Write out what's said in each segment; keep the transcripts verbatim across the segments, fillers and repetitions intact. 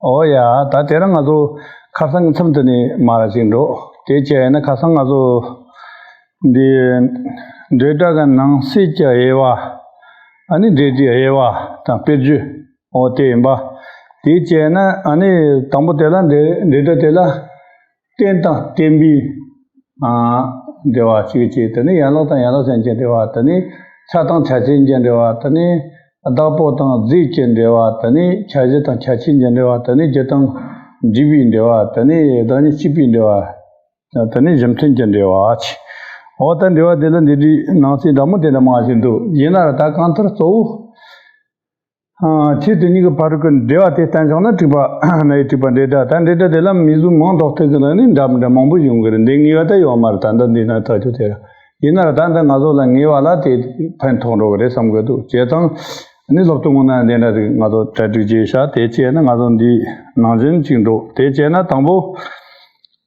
ཨོ་ཡ། ད་དེ་རིང་ང་ཚོ་ཁ་སང་གི་མཚམས་དེ་ནས་མར་ཅིག་འགྲོ། དེ་བྱས་ན་ཁ་སང་ང་ཚོ་འདི་འབྲེལ་སྒྲ་གི་ནང་གསེས་ཀྱི་དབྱེ་བ། ཨ་ནི་འབྲེལ་སྒྲའི་དབྱེ་བ་དང་དཔེར་བརྗོད། ཨོ་དེ་ཡིན་པ། དེ་བྱས་ན་ཨ་ནི་དང་པོ་དེ་ལ་འབྲེལ་འབྲེལ་སྒྲ་དེ་ལ། རྟེན་དང་བརྟེན་པའི། ཨ། འབྲེལ་བ་གཅིག་བྱས། དེ་ནས་ཡན་ལག་དང་ཡན་ལག་ཅན་གྱི་འབྲེལ་བ། དེ་ནས་ཆ་དང་ཆ་ཅན་གྱི་འབྲེལ་བ། དེ་ནས་བདག་པོ་དང་རྫས་ཀྱི་འབྲེལ་བ། དེ་ནས་ཁྱད་གཞི་དང་ཁྱད་ཆོས་ཀྱི་འབྲེལ་བ། དེ་ནས་རྒྱུ་དང་འབྲས་བུའི་འབྲེལ་བ། དེ་ནས་བདག་ཉིད་སྐྱེད་པའི་འབྲེལ་བ། དེ་ནས་གཞི་མཐུན་གྱི་འབྲེལ་བ་བྱས། འོ་ད་འབྲེལ་བ་དེ་ལ་འདི་འདྲའི་ནང་གསེས་འདྲ་མོ་དེ་འདྲ་མང་ཞིག་འདུག། ཡིན་ན་ར་ད་གང་ལྟར་གཙོ་བོ། ཨ། ཆོས་དེ་གཉིས་ཀྱི་བར་གྱི་འབྲེལ་བ་དེ་བསྟན་བཞག་ན་དྲུག་པ། ན་ཡི་དྲུག་པ་འབྲེལ་སྒྲ། ད་འབྲེལ་སྒྲ་དེ་ལ་མིང་གཟུགས་མིང་འདོགས་ཐད་ཀྱི་ནང་ནས་འདྲ་མི་འདྲ་མང་པོ་ཡོང་གི་རེད། འདི་ངེས་པ་ད་ཡོད་མ་རེད། ད་ལྟ་འདི་ན་ཐག་ཆོད་དེ་རེད། ཡིན་ན་ར་ད་ལྟ་ང་ཚོ་ལ་ངེས་པ་ལ་དེ་ཕན་ཐོགས་འགྲོ་གི་རེད་བསམ་གི་འདུག། བྱས་ཙང་ནི་སློབ་སྟོན་ངོ་ན་འདི་འདྲ་ཞིག་ང་ཚོ་གྲ་སྒྲིག་བྱས་ཤག། དེ་བྱས་ན་ང་ཚོ་འདི་ནང་བཞིན་ཅིག་འགྲོ། དེ་བྱས་ན་དང་པོ།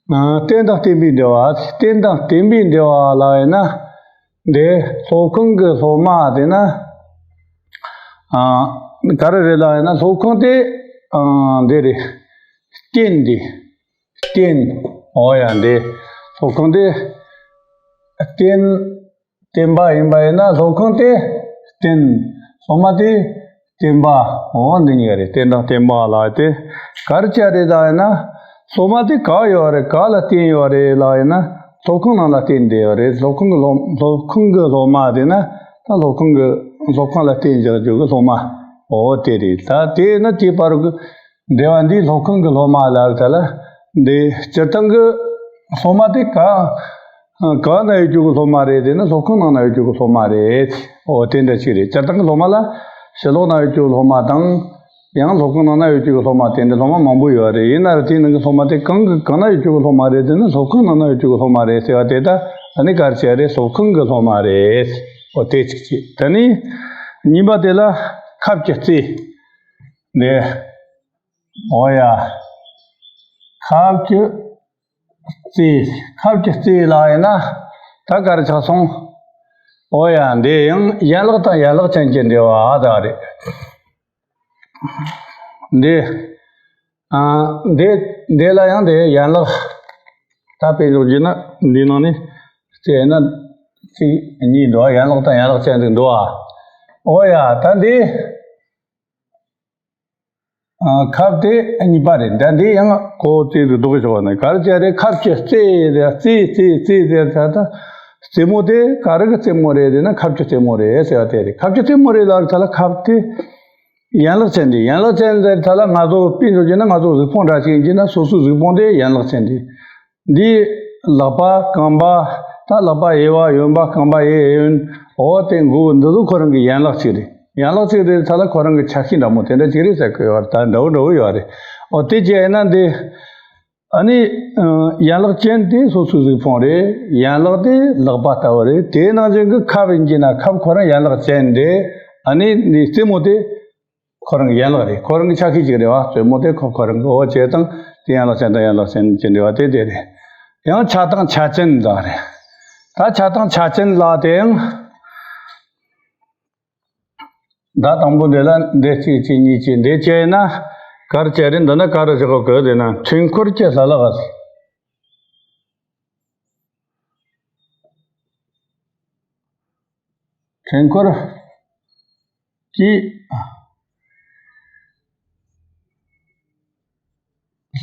ཨ། རྟེན་དང་བརྟེན་པའི་འབྲེལ་བ། རྟེན་དང་བརྟེན་པའི་འབྲེལ་བ་ལ་ཡིན་ན། འདི་སློབ་ཁང་གི་སློབ་མ་དེ་ན། ཨ། ག་རེ་རེད་ལ་ཡིན་ན་སློབ་ཁང་དེ། ཨ། འདི་རེད། རྟེན་འདི། རྟེན། འོ་ཡ། འདི་སློབ་ཁང་དེ་རྟེན། བརྟེན་པ་ཡིན་པ་ཡིན་ན་སློབ་ཁང་དེ་རྟེན། སློབ་མ་དེ་བརྟེན་པ། འོ་འདི་གཉིས་ཀ་རེད། རྟེན་དང་བརྟེན་པ་ལ་དེ། ག་རེ་བྱས་རེད་ལ་ཡིན་ན། སློབ་མ་དེ་ག་ཡོད་རེད། ག་ལ་བརྟེན་ཡོད་རེད་ལ་ཡིན་ན། སློབ་ཁང་ནང་ལ་བརྟེན་བསྡད་ཡོད་རེད། སློབ་ཁང་གི་སློབ་སློབ་ཁང་གི་སློབ་མ་དེ་ན། ད་སློབ་ཁང་གི་སློབ་ཁང་ལ་བརྟེན་བཞག་རྒྱུ་གི་སློབ་མ། འོ་དེ་རེད། ད་དེ་ན་དེ་བར་གི་འབྲེལ་བ་འདི་སློབ་ཁང་གི་སློབ་མ་ལ་ད་ལ། འདི་སྤྱིར་བཏང་གི་སློབ་མ་དེ་ག་གང་ན་ཡོད་རྒྱུ་གི་སློབ་མ་རེད། དེ་ནི་སློབ་ཁང་ནང་ན་ཡོད་རྒྱུ་གི་སློབ་མ་རེད། འོ་དེ་འདྲ་ཅིག་རེད། སྤྱིར་བཏང་གི་སློབ་མ་ལ་ཕྱི་ལོགས་ན་ཡོད་རྒྱུ་གི་སློབ་མ་དང་། ཡང་སློབ་ཁང་ནང་ན་ཡོད་རྒྱུ་གི་སློབ་མ་དེ་འདྲ་སློབ་མ་མང་པོ་ཡོད་རེད། ཡིན་ན་ར་དེའི་ནང་གི་སློབ་མ་དེ་གང་གི་གང་ན་ཡོད་རྒྱུ་གི་སློབ་མ་རེད། དེ་ནི་སློབ་ཁང་ནང་ན་ཡོད་རྒྱུ་གི་སློབ་མ་རེད་ཟེར་བ་དེ་ད་ཨ་ནི་ག་རེ་བྱས་རེད། སློབ་ཁང་གི་སློབ་མ་རེད། འོ་དེ་གཅིག་བྱས། དེ་ནི་གཉིས་པ་དེ་ལ་ཁབ་ཀྱི་རྩེ། འདི། འོ་ཡ། ཁབ་ཀྱི་རྩེ། ཁབ་ཀྱི་རྩེ་ལ་ཡིན་ན་ད་ག་རེ་ཆགས་སོང་། འོ་ཡ། འདི་ཡང་ཡན་ལག་དང་ཡན་ལག་ཅན་གྱི་འབྲེལ་བ་ད་རེད། འདི། ཨ། འདི། འདི་ལ་ཡང་འདི་ཡན་ལག་ད་དཔེ་འཇོག་རྒྱུ་ན་འདི་ནང་ནས་རྩེ་ན་གཅིག་གཉིས་འདུག། ཡན་ལག་དང་ཡན་ལག་ཅན་ཟིག་འདུག། འོ་ཡ། ད་འདི། ཨ། ཁབ་དེ་གཉིས་པ་རེད། ད་འདི་ཡང་གོ་རྩེ་རུ་ལྡོག་ཆོག་ནས་ག་རེ་བྱས་རེད། ཁབ་ཀྱི་རྩེ་རེད། རྩེ་རྩེ་རྩེ་ཟེར་ད་ལྟ་རྩེ་མོ་དེ་ག་རེ་གི་རྩེ་མོ་རེད་ཟེར་ན་ཁབ་ཀྱི་རྩེ་མོ་རེད་ཟེར་བ་དེ་རེད། ཁབ་ཀྱི་རྩེ་མོ་རེད་ལབ་ད་ལ་ཁབ་དེ་ཡན་ལག་ཅན་རེད། ཡན་ལག་ཅན་ཟེར་ད་ལ་ང་ཚོ་དཔེ་འཇོག་རྒྱུ་ན་ང་ཚོ་གཟུགས་ཕུང་འདྲ་ཅིག་ཡིན་གྱི་ན་སོ་སོའི་གཟུགས་ཕུང་དེ་ཡན་ལག་ཅན་རེད། འདི་ལག་པ་རྐང་པ། ད་ལག་པ་གཡས་པ་གཡོན་པ་རྐང་པ་གཡས་གཡོན། འོ་དེ་མགོ་བོ་འདི་ཚོ་ཁོ་རང་གི་ཡན་ལག་ཅིག་རེད། ཡན་ལག་ཅིག་རེད་ད་ལ་ཁོ་རང་གི་ཆ་ཤས་འདྲ་མོ་དེ་འདྲ་ཅིག་རེད་ཟེར་གི་ཡོད་རེད། ད་འདྲ་བོ་འདྲ་བོ་ཡོད་རེད། འོ་དེ་བྱས་ན་འདི་ཨ་ནི་ཡན་ལག་ཅན་དེ་སོ་སོའི་གཟུགས་ཕུང་རེད། ཡན་ལག་དེ་ལག་པ་ལྟ་བུ་རེད། དེའི་ནང་བཞིན་གི་ཁབ་ཡིན་གྱི་ན་ཁབ་ཁོ་རང་ཡན་ལག་ཅན་རེད། ཨ་ནི་འདི་རྩེ་མོ་དེ། ཁོ་རང་གི་ཡན་ལག་རེད། ཁོ་རང་གི་ཆ་ཤས་ཅིག་རེད་བ། རྩེ་མོ་དེ་ཁོ་ཁོ་རང་གི། འོ་བྱས་ཙང་དེ་ཡན་ལག་ཅན་དང་ཡན་ལག་ཅན་གྱི་འབྲེལ་བ་དེ་དེ་རེད། ཡང་ཆ་དང་ཆ་ཅན་ལ་རེད། ད་ཆ་དང་ཆ་ཅན་ལ་དེ་ཡང་ད་དང་པོ་འདི་ལ་འདི་གཅིག་གཅིག་གཉིས་གཅིག་འདི་བྱས་ན་ག་རེ་བྱས་རེད། འདི་ན་ག་རེ་བྱེད་དགོས་གི་དེ་ན་འཕྲུལ་འཁོར་གྱི་ལྷ་ལག་རེད། འཕྲུལ་འཁོར་གྱི་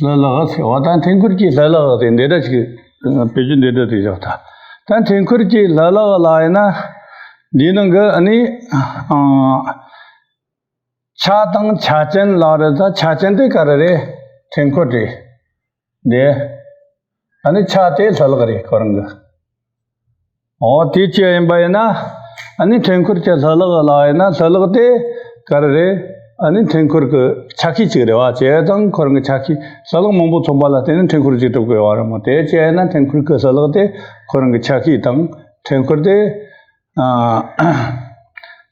ལྷ་ལག་ཟེར་བ་དང་འཕྲུལ་འཁོར་གྱི་ལྷ་ལག་དེ་འདི་འདྲ་ཞིག་བེད་སྤྱོད་འདི་འདྲ་དེ་བཞག་ད། ད་འཕྲུལ་འཁོར་གྱི་ལྷ་ལག་ལ་ཡིན་ན་འདི་ནང་གི་ཨ་ནི་ཨ་ཆ་དང་ཆ་ཅན་ལ་རེད། ད་ཆ་ཅན་དེ་ག་རེ་རེད། འཕྲུལ་འཁོར་རེད། འདི། ཨ་ནི་ཆ་དེ་ལྷ་ལག་རེད་ཁོ་རང་གི། འོ་དེ་ཅི་ཡིན་པ་ཡིན་ན། ཨ་ནི་འཕྲུལ་འཁོར་གྱི་ལྷ་ལག་ལ་ཡིན་ན་ལྷ་ལག་དེ་ག་རེ་རེད། ཨ་ནི་འཕྲུལ་འཁོར་གྱི་ཆ་ཤས་ཅིག་རེད་བ། བྱས་ཙང་ཁོ་རང་གི་ཆ་ཤས་ལྷ་ལག་མང་པོ་ཚོགས་པ་ལ་བརྟེན་ནས་འཕྲུལ་འཁོར་ཅིག་གྲུབ་དགོས་བ་རེད་མོ། དེ་བྱས་ན་འཕྲུལ་འཁོར་གྱི་ལྷ་ལག་དེ་ཁོ་རང་གི་ཆ་ཤས་དང་འཕྲུལ་འཁོར་དེ། ཨ།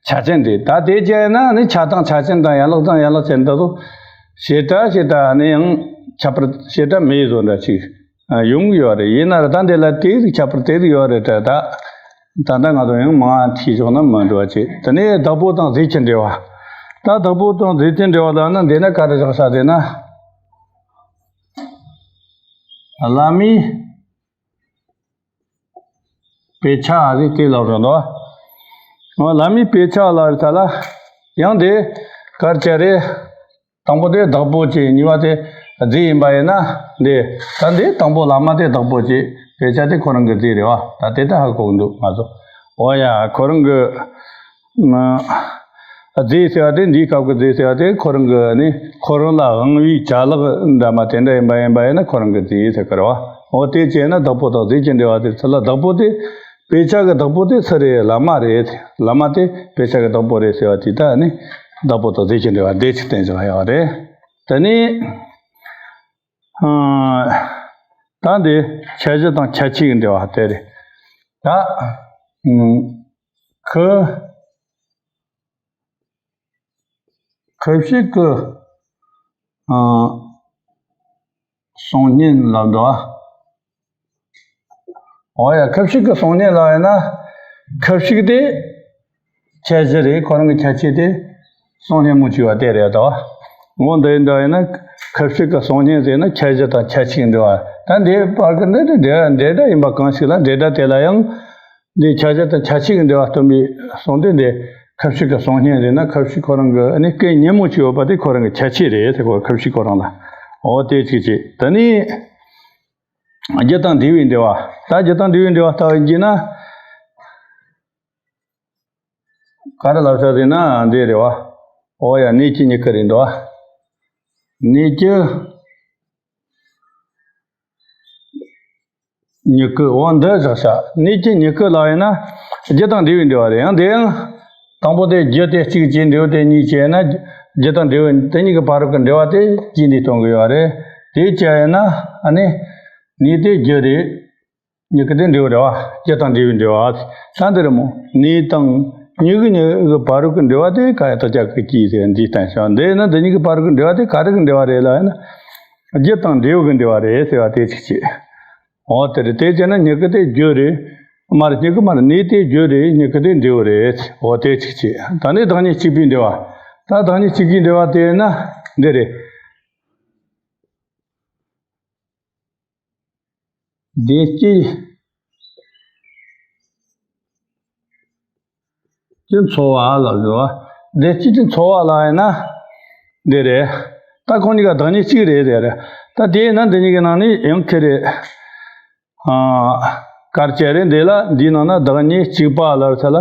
ཆ་ཅན་དེ། ད་དེ་བྱས་ན་ནི་ཆ་དང་ཆ་ཅན་དང་ཡན་ལག་དང་ཡན་ལག་ཅན་དེ་ཚོ་བྱེ་བྲག་བྱེ་བྲག་ནི་ཡང་ཁྱད་པར་བྱེ་བྲག་མེད་བཟོ་འདྲ་ཅིག་ཡོང་གི་ཡོད་རེད། ཡིན་ན་ར་ད་འདི་ལ་དེ་ཟིག་ཁྱད་པར་དེ་ཟིག་ཡོད་རེད་དྲ། ད་ད་ལྟ་ང་ཚོ་ཡང་མང་ང་ཐིག་ཆོག་ན་མི་འགྲོ་བ་ཅིག། དེ་ནས་བདག་པོ་དང་རྫས་ཀྱི་འབྲེལ་བ། ད་བདག་པོ་དང་རྫས་ཀྱི་འབྲེལ་བ་ལ་ན་འདི་ན་ག་རེ་བཞག་ས་དེ་ན། བླ་མའི་དཔེ་ཆ་རེད་དེ་ལབ་རེད་འདུག་བླ་མའི་དཔེ་ཆ་ལབ་རེད་ད་ལ། ཡང་དེ་གར་བྱས་རེད། དང་པོ་དེ་བདག་པོ་བྱས། གཉིས་པ་དེ་རྫས་ཡིན་པ་ཡིན་ན་འདི། ད་འདི་དང་པོ་བླ་མ་དེ་བདག་པོ་བྱས། དཔེ་ཆ་དེ་ཁོ་རང་གི་རྫས་རེད་བ། ད་དེ་ད་ཧ་གོ་གི་འདུག་ང་ཚོ། འོ་ཡ། ཁོ་རང་གི་ཨ་རྫས་ཟེར་བ་དེ། འདིའི་སྐབས་ཀྱི་རྫས་ཟེར་བ་དེ་ཁོ་རང་གི་ནི་ཁོ་རང་ལ་དབང་བའི་ཅ་ལག་འདྲ་མ་དེ་འདྲ་ཡིན་པ་ཡིན་པ་ཡིན་ན་ཁོ་རང་གི་རྫས་ཟེར་གི་རེད་བ། འོ་དེ་བྱས་ན་བདག་པོ་དང་རྫས་ཀྱི་འབྲེལ་བ་དེ་ཚོ་ལ། བདག་པོ་དེ། དཔེ་ཆ་གི་བདག་པོ་དེ་སུ་རེད། བླ་མ་རེད། བླ་མ་དེ་དཔེ་ཆ་གི་བདག་པོ་རེད་ཟེར་བ་དེ་ད་ནི་བདག་པོ་དང་རྫས་ཀྱི་འབྲེལ་བ་འདི་ཅིག་བསྟན་བཞག་ཡོད་རེད། དེ་ནི་ཨ་ད་འདི་ཁྱད་གཞི་དང་ཁྱད་ཆོས་ཀྱི་འབྲེལ་བ་དེ་རེད། ད་ཁུ་ཁུ་བྱུག་གི་ཨ་གསུང་སྙན་ལབ་འདུག་འོ་ཡ། ཁུ་བྱུག་གི་གསུང་སྙན་ལབ་ཡིན་ན། ཁུ་བྱུག་དེ་ཁྱད་གཞི་རེད། ཁོ་རང་གི་ཁྱད་ཆོས་དེ་གསུང་སྙན་མོ་བྱས་པ་དེ་རེད་དོ། འོ་འདི་འདྲ་ཡིན་ན་ཁུ་བྱུག་གི་གསུང་སྙན་ཟེར་ན་ཁྱད་གཞི་དང་ཁྱད་ཆོས་འབྲེལ་བ། ད་འདི་བར་གྱི་འདི་དེ་འབྲེལ་འབྲེལ་སྒྲ་ཡིན་པ་གང་ཞིག་ལ་འབྲེལ་སྒྲ་དེ་ལ་ཡང་འདི་ཁྱད་གཞི་དང་ཁྱད་ཆོས་ཀྱི་འབྲེལ་བ་སྟོན་པའི་གསུང་དེ་འདི། ཁུ་བྱུག་གི་གསུང་སྙན་ཟེར་ན་ཁུ་བྱུག་ཁོ་རང་གི་ནི་སྐད་སྙན་མོ་བྱས་ཡོད་པ་དེ་ཁོ་རང་གི་ཁྱད་ཆོས་རེད་ཟེར། ཁོ་ཁུ་བྱུག་ཁོ་རང་ལ། འོ་དེ་གཅིག་བྱས། ད་ནི་རྒྱུ་དང་འབྲས་བུའི་འབྲེལ་བ། ད་རྒྱུ་དང་འབྲས་བུའི་འབྲེལ་བ་ལྟ་བུ་ཡིན་ན། ག་རེ་ལབ་ས་ཟེར་ན་འདི་རེད་བ། འོ་ཡ། གནས་ཀྱི་མྱུ་གུ་རེད་འདུག་བ། གནས་ཀྱི་མྱུ་གུ། འོ་འདི་བཞག་བྱ། གནས་ཀྱི་མྱུ་གུ་ལབ་ཡིན་ན་རྒྱུ་དང་འབྲས་བུའི་འབྲེལ་བ་རེད། ཡང་དེ་ཡང་དང་པོ་དེ་རྒྱུ་དེ་གཅིག་བྱས། འབྲས་བུ་དེ་གཉིས་བྱས་ན་རྒྱུ་དང་འབྲས་བུ་དེ་གཉིས་ཀྱི་བར་དུ་གི་འབྲེལ་བ་དེ་རྒྱུ་འདི་སྟོན་གི་ཡོད་རེད། དེ་བྱས་ཡིན་ན་ཨ་ནི་གནས་དེ་རྒྱུ་རེད། མྱུ་གུ་དེ་འབྲས་བུ་རེད་བ། རྒྱུ་དང་འབྲས་བུའི་འབྲེལ་བ། ད་འདི་རེད་མོ། གནས་དང་མྱུ་གུ་གཉིས་ཀྱི་བར་དུ་གི་འབྲེལ་བ་དེ་ཀ་ཡ་བཏགས་རྒྱ་གི་སྐྱེས་ཟེར་འདི་བསྟན་ཤག་འདི་ནི་འདི་གཉིས་ཀྱི་བར་དུ་གི་འབྲེལ་བ་དེ་ག་རེ་གི་འབྲེལ་བ་རེད་ལབ་ཡིན་ན། རྒྱུ་དང་འབྲས་བུ་གི་འབྲེལ་བ་རེད་ཟེར་བ་དེ་གཅིག་བྱས། འོ་དེ་རེད། དེ་བྱས་ན་མྱུ་གུ་དེ་རྒྱུ་རེད། མ་རེད། མྱུ་གུ་མ་རེད། གནས་དེ་རྒྱུ་རེད། མྱུ་གུ་དེ་འབྲས་བུ་རེད། འོ་དེ་གཅིག་བྱས། ད་ནི་བདག་ཉིད་གཅིག་པའི་འབྲེལ་བ། ད་བདག་ཉིད་གཅིག་པའི་འབྲེལ་བ་དེ་ཡིན་ན་འདི་རེད། བདེ་སྐྱིད་ཀྱི་འཚོ་བ་ལ་ཟེར་བ། བདེ་སྐྱིད་ཀྱི་འཚོ་བ་ལ་ཡིན་ན་འདི་རེད། ད་ཁོང་གཉིས་ཀ་བདག་ཉིད་གཅིག་རེད་ཟེར། ད་དེ་ཡིན་ན་འདི་གཉིས་ཀྱི་ནང་ནས་ཡང་ཁེ་རེད། ཨ་གར་བྱས་རེད། འདི་ལ་འདིའི་ནང་ན་བདག་ཉིད་གཅིག་པ་ལ་ཟེར་ལ།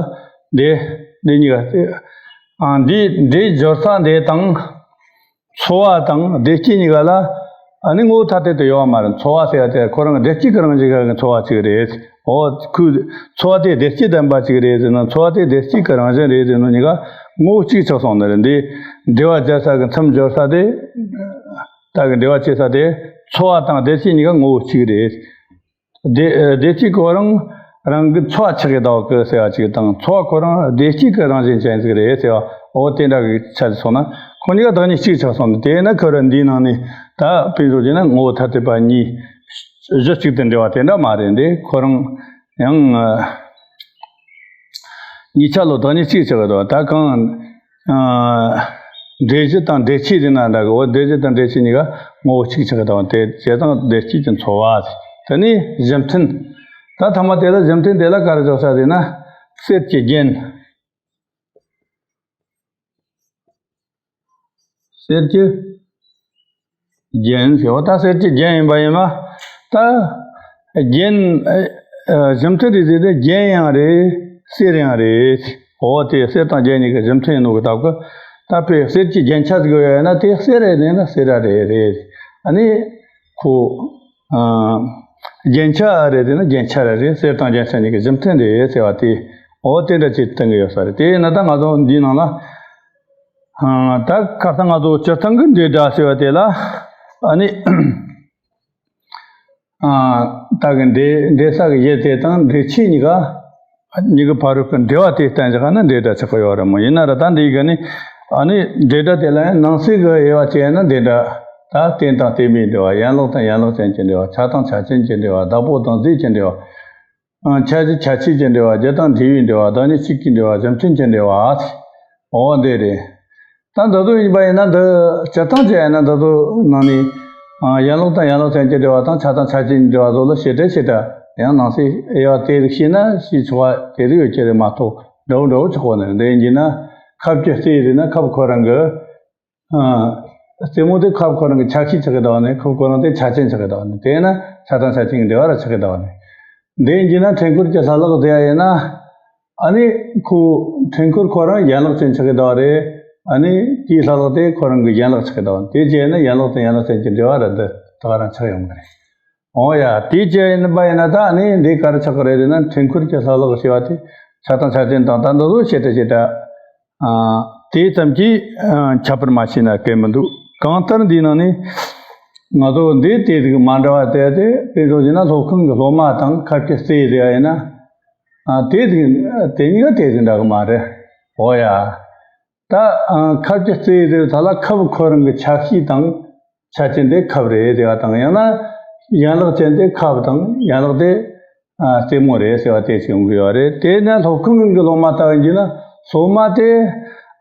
འདི་འདི་གཉིས་ཀ་ཨ་འདི་འདྲའི་སྦྱོར་ས་འདི་དང་། འཚོ་བ་དང་བདེ་སྐྱིད་གཉིས་ཀ་ལ་ཨ་ནི་ངོ་བོ་ཐ་དད་དུ་ཡོད་པ་མ་རེད། འཚོ་བ་ཟེར་བ་དེ་ཁོ་རང་བདེ་སྐྱིད་ཀྱི་རང་བཞིན་གྱི་འཚོ་བ་ཅིག་རེད། འོ་ཁོའི་འཚོ་བ་དེ་བདེ་སྐྱིད་ལྡན་པ་ཅིག་རེད་ཟེར་ན། འཚོ་བ་དེ་བདེ་སྐྱིད་ཀྱི་རང་བཞིན་རེད་ཟེར་ན་གཉིས་ཀ་ངོ་བོ་གཅིག་ཆགས་སོང་ནི་རེད། འདི་འབྲེལ་བ་སྦྱར་ས་གི་མཚམས་སྦྱོར་ས་དེ། ད་གི་འབྲེལ་བ་བྱེད་ས་དེ་འཚོ་བ་དང་བདེ་སྐྱིད་གཉིས་ཀ་ངོ་བོ་གཅིག་རེད། བདེ་བདེ་སྐྱིད་ཁོ་རང་རང་གི་འཚོ་བ་ཆགས་ཀྱི་འདུག་གི་ཟེར་བ་ཅིག་དང་། འཚོ་བ་ཁོ་རང་བདེ་སྐྱིད་ཀྱི་རང་བཞིན་ཅན་ཟིག་རེད་ཟེར་བ། འོ་དེ་འདྲ་གི་ཆ་ལ་སོང་ན་ཁོ་གཉིས་ཀ་བདག་ཉིད་གཅིག་ཆགས་སོང་ནི། དེས་ན་ཁོ་རང་འདིའི་ནང་ནས་ད་དཔེ་བཞག་བྱས་ན་ངོ་བོ་ཐ་དད་པ་གཉིས་གཞི་གཅིག་ཏུ་འབྲེལ་བ་དེ་འདྲ་མ་རེད། འདི་ཁོ་རང་ཡང་གཉིས་ཆ་ལ་བདག་ཉིད་གཅིག་ཆགས་ཀྱི་འདུག་ད་གང་ཨ་འབྲས་གཞི་དང་འབྲས་ཆོས་དེ་ན་འདྲ་གི། འོ་འབྲས་གཞི་དང་འབྲས་ཆོས་གཉིས་ཀ་ངོ་བོ་གཅིག་ཆགས་ཀྱི་འདུག་དེ་བྱས་ཙང་བདེ་སྐྱིད་ཀྱི་འཚོ་བ། དེ་ནས་གཞི་མཐུན། ད་ཐ་མ་དེ་ལ་གཞི་མཐུན་དེ་ལ་ག་རེ་འཇོག་ས་རེད་ན། གསེར་གྱི་རྒྱན། གསེར་གྱི་རྒྱན་ཟེར་བ། ད་གསེར་གྱི་རྒྱན་ཡིན་པ་ཡིན་ན། ད་རྒྱན་ཨ་ཨ་གཞི་མཐུན་རེད་ཟེར་ཏེ་རྒྱན་ཡང་རེད། གསེར་ཡང་རེད། འོ་དེ་གསེར་དང་རྒྱན་གཉིས་ཀྱི་གཞི་མཐུན་ཡིན་ནོ་གི་སྟབས་ཀྱིས། ད་དཔེ་གསེར་གྱི་རྒྱན་ཆ་ཟིག་ཡོད་ཡོད་ན་དེ་གསེར་རེད་ཟེར་ན་གསེར་ར་རེད་རེད། ཨ་ནི་ཁོ་ཨ་རྒྱན་ཆ་རེད་ཟེར་ན་རྒྱན་ཆ་ར་རེད། གསེར་དང་རྒྱན་ཆ་གཉིས་ཀྱི་གཞི་མཐུན་རེད་ཟེར་བ་དེ། འོ་དེ་འདྲ་ཅིག་བསྟན་གྱི་ཡོད་ས་རེད། དེ་ཡིན་ན་ད་ང་ཚོ་འདིའི་ནང་ལ། ཨ་ད་ཁ་སང་ང་ཚོ་སྤྱིར་བཏང་གི་འབྲེལ་སྒྲ་ཟེར་བ་དེ་ལ་ཨ་ནི་ཨ་ད་གི་འབྲེལ་འབྲེལ་ས་གི་ཡུལ་དེ་དང་འབྲེལ་ཆོས་གཉིས་ཀ་གཉིས་ཀྱི་བར་དུ་གི་འབྲེལ་བ་དེ་བསྟན་བཞག་ན་འབྲེལ་སྒྲ་ཆགས་ཀྱི་ཡོད་རེད་མོ། ཡིན་ན་ར་ད་འདི་གི་ནི་ཨ་ནི་འབྲེལ་སྒྲ་དེ་ལ་ཡང་ནང་གསེས་ཀྱི་དབྱེ་བ་བྱས་ན་འབྲེལ་སྒྲ་ད་རྟེན་དང་རྟེན་མའི་འབྲེལ་བ། ཡན་ལག་དང་ཡན་ལག་ཅན་གྱི་འབྲེལ་བ། ཆ་དང་ཆ་ཅན་གྱི་འབྲེལ་བ། བདག་པོ་དང་རྫས་ཀྱི་འབྲེལ་བ། ཨ་ཁྱད་གཞི་ཁྱད་ཆོས་ཀྱི་འབྲེལ་བ། རྒྱུ་དང་འབྲས་བུའི་འབྲེལ་བ། བདག་ཉིད་གཅིག་གི་འབྲེལ་བ། གཞི་མཐུན་གྱི་འབྲེལ་བ། འོ་འདི་རེད། ད་འདི་ཚོ་ཡིན་པ་ཡིན་ན་འདི་སྤྱིར་བཏང་བྱས་ཡིན་ན་འདི་ཚོ་ནང་ནས་ ཡན་ལག་དང་ཡན་ལག་ཅན་གྱི་འབྲེལ་བ་དང་ཆ་དང་ཆ་ཅན་གྱི་འབྲེལ་བ་སོགས་ལ་བྱེད་སྒྲ་བྱེད་སྒྲ། ཡང་ནང་གསེས་དབྱེ་བ་དེ་རིགས་ཤེས་ན་ཞེས་ཆོག་པ་དེ་རིགས་ཡོད་ཀྱི་རེད་མ་གཏོགས་འདྲ་བོ་འདྲ་བོ་ཆགས་གོ་ནི་རེད། འདི་ཡིན་གྱི་ན་ཁབ་ཀྱི་རྩེ་ཡི་རེད་ན་ཁབ་ཁོ་རང་གི་ཨ། རྩེ་མོ་དེ་ཁབ་ཁོ་རང་གི་ཆ་ཤས་ཆགས་ཀྱི་འདུག་ནི། ཁབ་ཁོ་རང་དེ་ཆ་ཅན་ཆགས་ཀྱི་འདུག་ནི། དེས་ན་ཆ་དང་ཆ་ཅན་གྱི་འབྲེལ་བ་ར་ཆགས་ཀྱི་འདུག་ནི། འདི་ཡིན་གྱི་ན་འཕྲེང་འཁོར་གྱི་ལྷ་ལག་དེ་ཡ་ཡིན་ན། ཨ་ནི་ཁོ་འཕྲེང་འཁོར་ཁོ་རང་ཡན་ལག་ཅན་ཆགས་ཀྱི་འདུག་རེད། ཨ་ནི་དེའི་ལྷ་ལག་དེ་ཁོ་རང་གི་ཡན་ལག་ཆགས་ཀྱི་འདུག་དེ་བྱས་ན་ཡན་ལག་དང་ཡན་ལག་ཅན་གྱི་འབྲེལ་བ་ར་འདི་ད་ག་རང་ཆགས་ཡོང་གི་རེད། འོ་ཡ། དེ་བྱས་ཡིན་པ་ཡིན་ན་ད་ནི་འདི་ག་རེ་ཆགས་ཀྱི་རེད་ཟེར་ན། འཕྲེང་འཁོར་གྱི་ལྷ་ལག་ཞེས་པ་དེ་ཆ་དང་ཆ་ཅན་དང་ད་འདི་ཚོ་བྱེད་སྒྲ་བྱེད་སྒྲ། ཨ། དེ་ཙམ་གྱིས་ཨ། ཁྱད་པར་མ་ཕྱེ་ན་སྐད་མི་འདུག་གང་ལྟར་འདིའི་ནང་ནས་ང་ཚོ་འདི་དེ་ཟིག་མ་འདྲ་བ་དེ་དེ་དཔེ་བཞག་བྱས་ན་སློབ་ཁང་གི་སློབ་མ་དང་ཁབ་ཀྱི་རྩེ་ཟེར་བ་ཡིན་ན། ཨ། དེ་ཟིག་དེ་གཉིས་ཀ་དེ་ཟིག་འདྲ་གི་མ་རེད། འོ་ཡ། ད་ཨ། ཁབ་ཀྱི་རྩེ་ཡི་དེ་ད་ལ་ཁབ་ཁོ་རང་གི་ཆ་ཤས་དང་ཆ་ཅན་དེ་ཁབ་རེད་ཟེར་བ་དང་། ཡང་ན་ཡན་ལག་ཅན་དེ་ཁབ་དང་ཡན་ལག་དེ་ཨ། རྩེ་མོ་རེད་ཟེར་བ་དེ་ཅིག་ཡོང་གི་ཡོད་རེད། དེས་ན་སློབ་ཁང་གི་སློབ་མ་ལྟ་བུ་ཡིན་ན་སློབ་མ་དེ་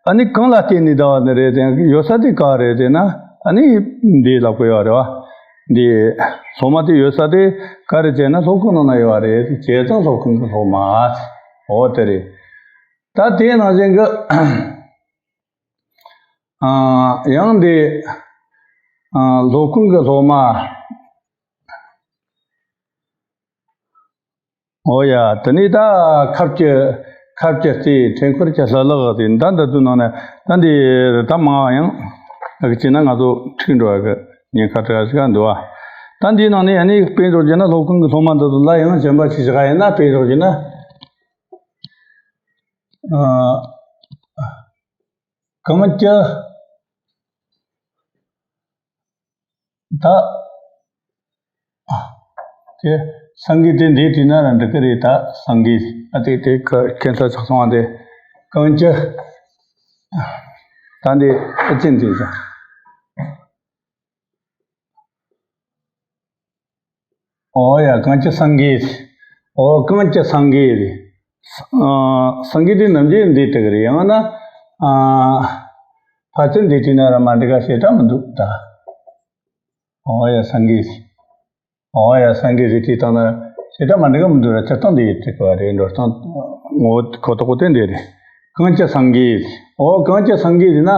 ཨ་ནི་གང་ལ་བརྟེན་ནས་ལྟ་བ་ནི་རེད་དེ། ཡོད་ས་དེ་ག་རེད་ཟེར་ན། ཨ་ནི་འདི་ལབ་དགོས་ཡོད་རེད་བ། འདི་སློབ་མ་དེ་ཡོད་ས་དེ་ག་རེད་ཟེར་ན་སློབ་ཁང་ནང་ན་ཡོད་རེད། བྱས་ཙང་སློབ་ཁང་གི་སློབ་མ། འོ་དེ་རེད། ད་དེའི་ནང་བཞིན་གྱི། ཨ། ཡང་འདི། ཨ། སློབ་ཁང་གི་སློབ་མ། འོ་ཡ། དེ་ནས་ད་ཁབ་ཀྱི་ཁབ་ཀྱི་རྩེ། འཕྲེང་འཁོར་གྱི་ལྷ་ལག་དེ་ད་འདི་ཚོའི་ནང་ནས་ད་འདི་ད་མང་བ་ཡང་ཨ་གི་བྱས་ན་ང་ཚོ་འཁྲིག་འགྲོ་བ་གི་ཉེན་ཁ་འདྲ་ཞིག་འདུག་བ། ད་འདིའི་ནང་ནས་ཨ་ནི་དཔེ་བཞག་བྱས་ན་སློབ་ཁང་གི་སློབ་མ་འདི་ཚོ་ལ་ཡང་གཞན་པ་ཞིག་བཞག་ཡིན་ན། དཔེ་བཞག་བྱས་ན། ཨ། གང་ཅི། ད། དེ་སངས་རྒྱས་དེ་འདི་བྲིས་ན་ར་འགྲིག་གི་རེད། ད་སངས་རྒྱས་ཨ་དེ་དེ་ཁ་ཁྱད་མཚར་ཆགས་སོང་བ་དེ། གང་ཅི། ད་འདི་ཨེ་ཅི་འདི་ཟེར། ཨོ་ཡ། གང་ཅི་སངས་རྒྱས། ཨོ། གང་ཅི་སངས་རྒྱས་རེད། ཨ། སངས་རྒྱས་དེ་ནམ་རྒྱུན་འདི་དྲུག་རེད། ཡང་ན། ཨ། ཕལ་ཆེར་འདི་བྲིས་ན་ར་མ་འགྲིག་ག་བྱེད་སྒྲ་མི་འདུག་ད། ཨོ་ཡ། སངས་རྒྱས། ཨོ་ཡ། སངས་རྒྱས་རེད་དེ་བཏང་ན་བྱེད་སྒྲ་མ་འགྲིག་ག་མི་འདུག་ར། སྤྱིར་བཏང་འདི་ཡི་དྲུག་པ་རེད། འགྲོ་སྟངས་ངོ་བོ་ཁོ་ཐག་པོ་དེ་འདི་རེད། གང་ཅི་སངས་རྒྱས། ཨོ། གང་ཅི་སངས་རྒྱས་ཟེར་ན།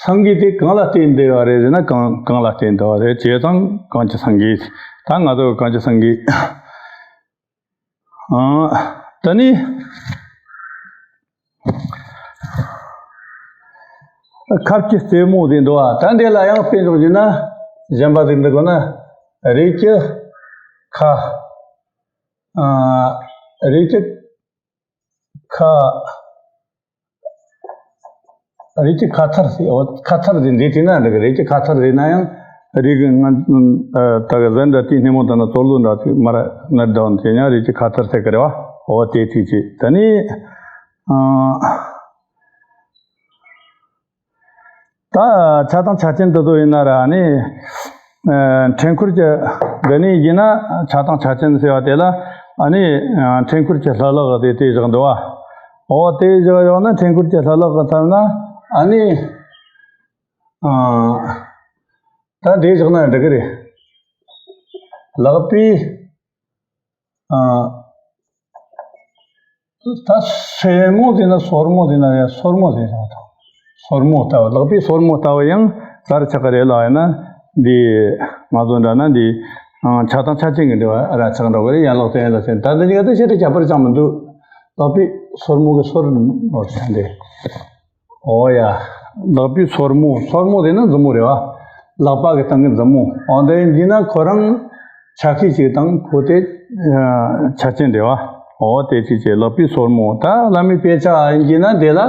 སངས་རྒྱས་དེ་གང་ལ་བརྟེན་བསྡད་པ་རེད་ཟེར་ན། གང་གང་ལ་བརྟེན་བསྡད་པ་རེད། བྱས་ཙང་གང་ཅི་སངས་རྒྱས། ད་ང་ཚོ་གང་ཅི་སངས་རྒྱས། ཨ། ད་ནི་ཁབ་ཀྱི་རྩེ་མོ་དེ་འདུག་བ། ད་འདི་ལ་ཡང་དཔེ་འཇོག་རྒྱུ་ན་གཞན་པ་ཟིག་འདུག་གོ་ན། རིགས་ཀྱི་ཁ། ཨ། རིགས་ཀྱི་ཁ། རིགས་ཀྱི་ཁ་ཚར་ཟེར། འོ། ཁ་ཚར་ཟེར་འདི་བྲིས་ན་འགྲིག་གི། རིགས་ཀྱི་ཁ་ཚར་ཟེར་ན་ཡང་རིགས་ཀྱི་ང་། ཨ། ད་གི་གཟན་འདྲ་དེའི་སྣེ་མོ་དང་ན་ཙོག་ལུ་འདྲ་ཅིག་མར་ནར་འདྲ་བ་དེ་ཡང་རིགས་ཀྱི་ཁ་ཚར་ཟེར་གི་རེད་བ། འོ་དེ་དུས་ཀྱི་ད་ནི། ཨ། ད་ཆ་དང་ཆ་ཅན་དེ་ཚོ་ཡིན་ན་ར་ནི། ཨ། འཕྲེང་འཁོར་གྱི་འདི་ནས་ཡིན་ན་ཆ་དང་ཆ་ཅན་ཟེར་བ་དེ་ལ། ཨ་ནི། ཨ། འཕྲེང་འཁོར་གྱི་ལྷ་ལག་དེ་དེ་བཞག་འདུག་བ། འོ་དེ་བཞག་ཡོད་ན་འཕྲེང་འཁོར་གྱི་ལྷ་ལག་གི་ཚབ་ན། ཨ་ནི། ཨ། ད་དེ་བཞག་ན་འགྲིག་གི་རེད། ལག་པའི། ཨ། ད་སེན་མོ་ཟེར་ན་སོར་མོ་ཟེར་ན་ཡང་སོར་མོ་ཟེར་ན། ད་སོར་མོ་ལྟ་བུ། ལག་པའི་སོར་མོ་ལྟ་བུ་ཡང་ག་རེ་ཆགས་ཀྱི་རེད་ལབ་ཡིན་ན། འདི་ང་ཚོ་འདྲ་ན་འདི། ཨ། ཆ་དང་ཆ་ཅན་གྱི་འབྲེལ་བ་ར་ཆགས་འགྲོ་གི་རེད། ཡན་ལག་དང་ཡན་ལག་ཅན། ད་འདི་གཉིས་ཀ་དེ་ཆེད་དུ་ཁྱད་པར་ཅང་མི་འདུག་ལག་པའི་སོར་མོ་གི་སོར་མོ་ཟེར་འདི། ཨོ་ཡ། ལག་པའི་སོར་མོ། སོར་མོ་དེ་ནི་མཛུབ་མོ་རེད་བ། ལག་པ་གི་སྟེང་གི་མཛུབ་མོ། འོ་དེ་ཡིན་ན་ཁོ་རང་ཆ་ཤས་གཅིག་དང་ཁོ་དེ་ཆ་ཅན་རེད་བ། འོ་དེ་གཅིག་བྱས། ལག་པའི་སོར་མོ། ད་བླ་མའི་དཔེ་ཆ་ཡིན་གྱི་ན་དེ་ལ་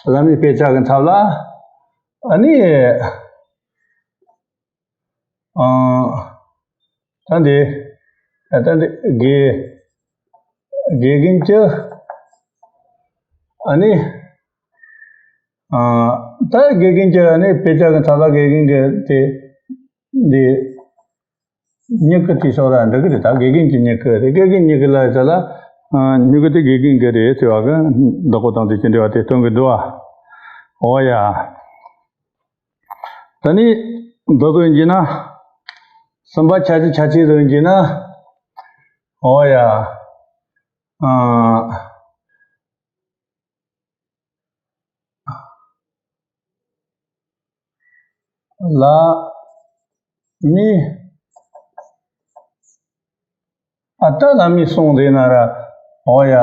བླ་མའི་དཔེ་ཆ་གི་ཚབ་ལ། ཨ་ནི། ཨ། ད་འདི། ད་འདི་དགེ། དགེ་རྒན་གྱི། ཨ་ནི། ཨ། ད་དགེ་རྒན་གྱི་ཨ་ནི་དཔེ་ཆ་གི་ཚབ་ལ་དགེ་རྒན་གྱི་དེ། འདི། མྱུ་གུ་དེ་ཕྱོགས་ར་འགྲིག་གི་རེད། ད་དགེ་རྒན་གྱི་མྱུ་གུ་རེད། དགེ་རྒན་མྱུ་གུ་ལ་ཟེར་ལ། ཨ། མྱུ་གུ་དེ་དགེ་རྒན་གྱི་རེད་ཟེར་བ་གི་བདག་པོ་དང་དེ་ཅི་འབྲེལ་བ་དེ་སྟོན་གི་འདུག་བ། འོ་ཡ། ད་ནི་འདི་ཚོ་ཡིན་གྱི་ན། གསུམ་པ་ཁྱད་ཆོས་ཁྱད་ཆོས་ཟེར་གྱི་ན། འོ་ཡ། ཨ། ལ་མི། ཨ་ད་ལ་མི་གསུང་དེ་ན་ར། འོ་ཡ།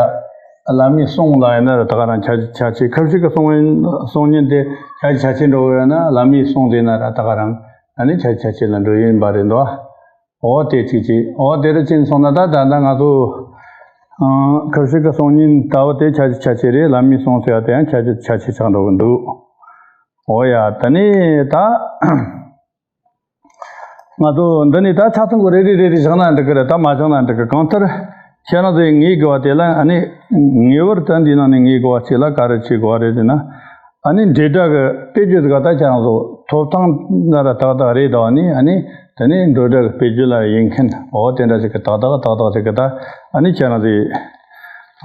ལ་མི་གསུང་ལ་ཡིན་ན་ར་ད་ག་རང་ཁྱད་ཆོས་ཁྱད་ཆོས། ཁ་བཤད་ཀྱི་གསུང་ཡིན་གསུང་ཉིན་དེ་ཁྱད་ཆོས་ཁྱད་ཆོས་འགྲོ་གི་ཡོད་ན། ལ་མི་གསུང་དེ་ན་ར་ད་ག་རང་ཨ་ནི་ཁྱད་ཆོས་ཁྱད་ཆོས་ལ་འགྲོ་ཡིན་པ་རེད་འདུག་འོ་དེ་གཅིག་བྱས། འོ་དེ་རུ་ཕྱིན་སོང་ན་ད་ད་ལྟ་ང་ཚོ་ཨ་ཁ་བཤད་ཀྱི་གསུང་ཉིན་ལྟ་བུ་དེ་ཁྱད་ཆོས་ཁྱད་ཆོས་རེད། ལ་མི་གསུང་ཟེར་བ་དེ་ཡང་ཁྱད་ཆོས་ཁྱད་ཆོས་ཆགས་འགྲོ་གི་འདུག་འོ་ཡ། ད་ནི་ད། ང་ཚོ་འདི་ནས་ད་ཆ་ཚང་གི་རེ་རེ་རེ་རེ་བཞག་ན་འགྲིག་གི་རེད། ད་མ་བཞག་ན་འགྲིག་གི། གང་ལྟར་ཁྱེད་རང་ཚོས་ངེས་དགོས་པ་དེ་ལ། ཨ་ནི་ངེས་པར་དུ་འདིའི་ནང་ནས་ངེས་དགོས་པ་གཅིག་ལ་ག་རེ་བྱེད་དགོས་པ་རེད་ཟེར་ན། ཨ་ནི་འབྲེལ་སྒྲ་གི་དཔེ་བརྗོད་ཟིག་ད་ཁྱེད་རང་ཚོ་ཐོབ་ཐང་ན་ར་ཏག་ཏག་རེད་དོ། ཨ་ནི་ཨ་ནི་དེ་ནས་འབྲེལ་སྒྲ་གི་དཔེ་བརྗོད་ལ་ཡིན་མཁན། འོ་དེ་འདྲ་ཞིག་གི་ཏག་ཏག་ཏག་ཏག་ཞིག་གི་ད་ཨ་ནི་ཁྱེད་རང་ཚོས་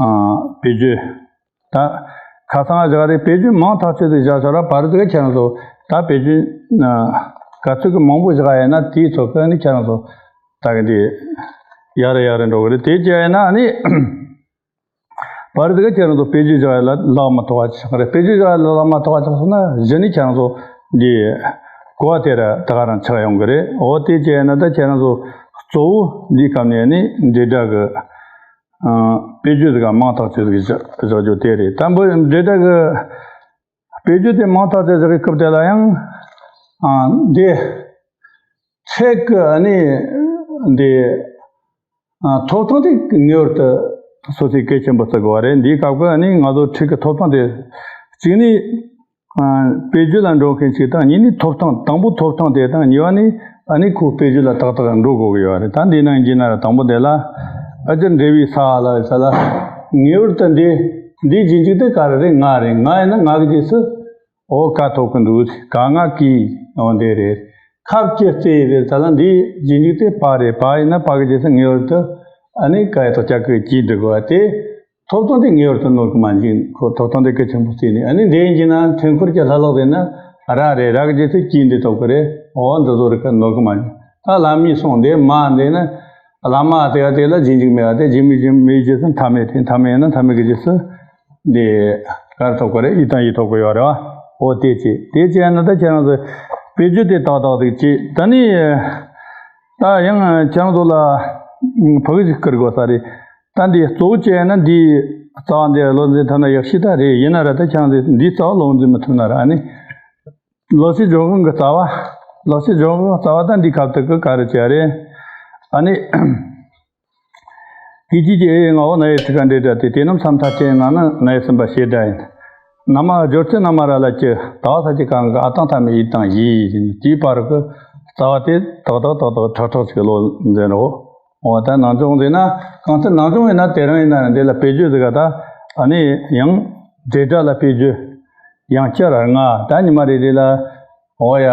ཨ་དཔེ་བརྗོད། ད་ཁ་སང་བཞག་རེད། དཔེ་བརྗོད་མང་ཐག་ཆོད་དེ་བཞག་ཆོག་ར། བར་དུ་ཁྱེད་རང་ཚོ་ད་དཔེ་བརྗོད་ཨ་ག་ཚོད་ཀྱི་མང་པོ་བཞག་ཡིན་ན་དེའི་ཚོད་ཀྱི་ནི་ཁྱེད་རང་ཚོ་ད་གི་འདི་ཡར་ཡར་འགྲོ་གི་རེད། དེ་བྱས་ཡིན་ན་ནི་བར་དུ་ཁྱེད་རང་ཚོ་དཔེ་བརྗོད་བཞག་ཡ་ལ་ལག་མ་ཐོགས་པ་ཆགས་རེད། དཔེ་བརྗོད་བཞག་ཡ་ལ་ལག་མ་ཐོགས་པ་ཆགས་སོང་ན་གཞི་ནས་ཁྱེད་རང་ཚོ་འདི་གོ་བ་དེ་ར་ད་ག་རང་ཆགས་ཡོང་གི་རེད། འོ་དེ་བྱས་ཡིན་ན་ད་ཁྱེད་རང་ཚོ་གཙོ་བོ་འདིའི་སྐབས་ནས་ནི་འབྲེལ་སྒྲ་གི་ཨ་དཔེ་བརྗོད་ཟིག་མང་ཐག་ཆོད་ཟིག་བཞག་བཞག་རྒྱུ་དེ་རེད། དང་པོ་འབྲེལ་སྒྲ་གི་དཔེ་བརྗོད་དེ་མང་ཐག་ཆོད་བཞག་གི་སྐབས་དེ་ལ་ཡང་ཨ་འདི་ཚིག་གི་ཨ་ནི་འདི་ཨ་ཐོབ་ཐང་དེ་ངེས་པར་དུ་སོ་སོས་གལ་ཆེན་པོ་བརྩི་དགོས་པ་རེད། འདིའི་སྐབས་ཀྱི་ཨ་ནི་ང་ཚོ་ཚིག་གི་ཐོབ་ཐང་དེ་གཅིག་ནི། ཨ་དཔེ་བརྗོད་ལ་འགྲོ་མཁན་གཅིག་དང་། གཉིས་ནི་ཐོབ་ཐང་། དང་པོ་ཐོབ་ཐང་དེ་དང་། གཉིས་པ་ནི་ཨ་ནི་ཁོ་དཔེ་བརྗོད་ལ་ཏག་ཏག་འགྲོ་དགོས་ཀྱི་ཡོད་རེད། ད་འདི་ནང་བགྱིས་ན་ར་དང་པོ་དེ་ལ་ཨ་ཅེ་འབྲེལ་བའི་ས་ལ་ས་ལ་ངེས་པར་དུ་འདི་འདིའི་རྗེས་འཇུག་དེ་ག་རེ་རེད། ང་རེད། ང་ཡིན་ན་ང་གི་རྗེས་སུ་འོ་ཀ་ཐོབ་ཀྱི་འདུག་ག་ང་གི་འོ་འདི་རེད། ཁབ་ཀྱི་རྩེ་རེད་ས་ལ་འདིའི་རྗེས་འཇུག་དེ་པ་རེད། པ་ཡིན་ན་པ་གི་རྗེས་སུ་ངེས་པར་དུ་ཨ་ནི་ཀ་ཡི་ཐོག་ཀྱ་གི་གྱིས་འབྲི་དགོས་པ་དེ། ཐོབ་ཐང་དེ་ངེས་པར་དུ་ནོར་གི་མ་འཇིག་ཁོ་ཐོབ་ཐང་དེ་གལ་ཆེན་པོ་བརྩིས་ནས། ཨ་ནི་འདི་ཡིན་གྱི་ན་ཐོན་ཁུར་གྱི་ལྷ་ལོག་དེ་ན་ར་རེད། ར་གི་རྗེས་སུ་གྱིས་འབྲི་ཐུབ་ཀྱི་རེད། འོ་འདི་ཚོ་རིགས་ཀ་ནོར་གི་མ་འཇིག་ད་ལ་མི་སོང་དེ་མ་འདི་ན་བླ་མ་དེ་ག་དེ་ལ་རྗེས་འཇུག་མེད་པ་དེ། རྗེས་མི་རྗེས་མིའི་རྗེས་སུ་མཐའ་མེད་དེ། མཐའ་མེད་ཡིན་ན་མཐའ་མེད་ཀྱི་རྗེས་སུ་འདི་གར་ཐོབ་ཀྱི་རེད། ཡི་དང་ཡི་ཐོབ་ཀྱི་ཡོད་རེད་བ། འོ་དེ་བྱས་དེ་བྱས་ན་ད་ཁྱེད་རང་ཚོ་དཔེ་བརྗོད་དེ་ཏག་ཏག་ཅིག་བྱས། ད་ནི་ད་ཡང་ཁྱེད་རང་ཚོ་ལ་ཕ་གི་ཞིག་བསྐུར་དགོས་ས་རེད། ད་འདི་གཙོ་བོ་བྱས་ན་འདི་རྩ་བ་འདི་བློ་འཛིན་ཐུབ་ན་ཡག་ཤོས་ད་རེད། ཡིན་ན་ར་ད་ཁྱེད་རང་ཚོས་འདི་རྩ་བ་བློ་འཛིན་མི་ཐུབ་ན་ར། ཨ་ནི་ལོ་ཤས་ལྗོན་ཤིང་གི་རྩ་བ། ལོ་ཤས་ལྗོན་ཤིང་གི་རྩ་བ་ད་འདི་ཁ་ཐུག་གི་ག་རེ་བྱས་རེད། ཨ་ནི་དེ་རྗེས་ཀྱི་ཨེ་ཡི་ང་འོ་ན་ཡི་ཚིག་ག་འབྲེལ་སྒྲ་སྟེ། དེ་རྣམས་སམ་མཐའ་ཅན་ང་ནི་ན་ཡི་སུམ་པ་ཞེས་སྒྲ་ཡིན། ན་མ་སྦྱོར་ཚེ་ན་མ་ར་ལ་ཀྱི། ད་བ་ས་ཀྱི་གང་གི་ཨ་དང་མཐའ་མེད་ཡི་དང་ཡི་ཡིན། དེའི་བར་གྱི་རྩ་བ་དེ་ཏག་ཏག་ཏག་ཏག་ཁྲག་ཁྲག་ཅིག་བློ་འཛིན་རོགས། འོ་ད་ནང་སྦྱོང་འདི་ན་གང་ལྟར་ནང་སྦྱོང་ཡིན་ན་དེ་རང་ཡིན་ན་འདི་ལ་དཔེ་བརྗོད་ཟེར་ག་ད་ཨ་ནི་ཡང་འབྲེལ་སྒྲ་ལ་དཔེ་བརྗོད། ཡང་བསྐྱར་ལྔ། ད་ཉི་མ་རེ་རེ་ལ་འོ་ཡ།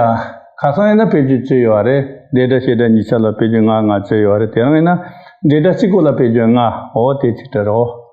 ཁ་སང་ཡིན་ན་དཔེ་བརྗོད་བཅུ་ཡོད་རེད། འབྲེལ་སྒྲ་བྱེད་སྒྲ་གཉིས་ཆ་ལ་དཔེ་བརྗོད་ལྔ་ལྔ་བཅུ་ཡོད་རེད། དེ་རང་ཡིན་ན་འབྲེལ་སྒྲ་གཅིག་པོ་ལ་དཔེ་བརྗོད་ལྔ། འོ་དེ་གཅིག་སྒྲ་རོ།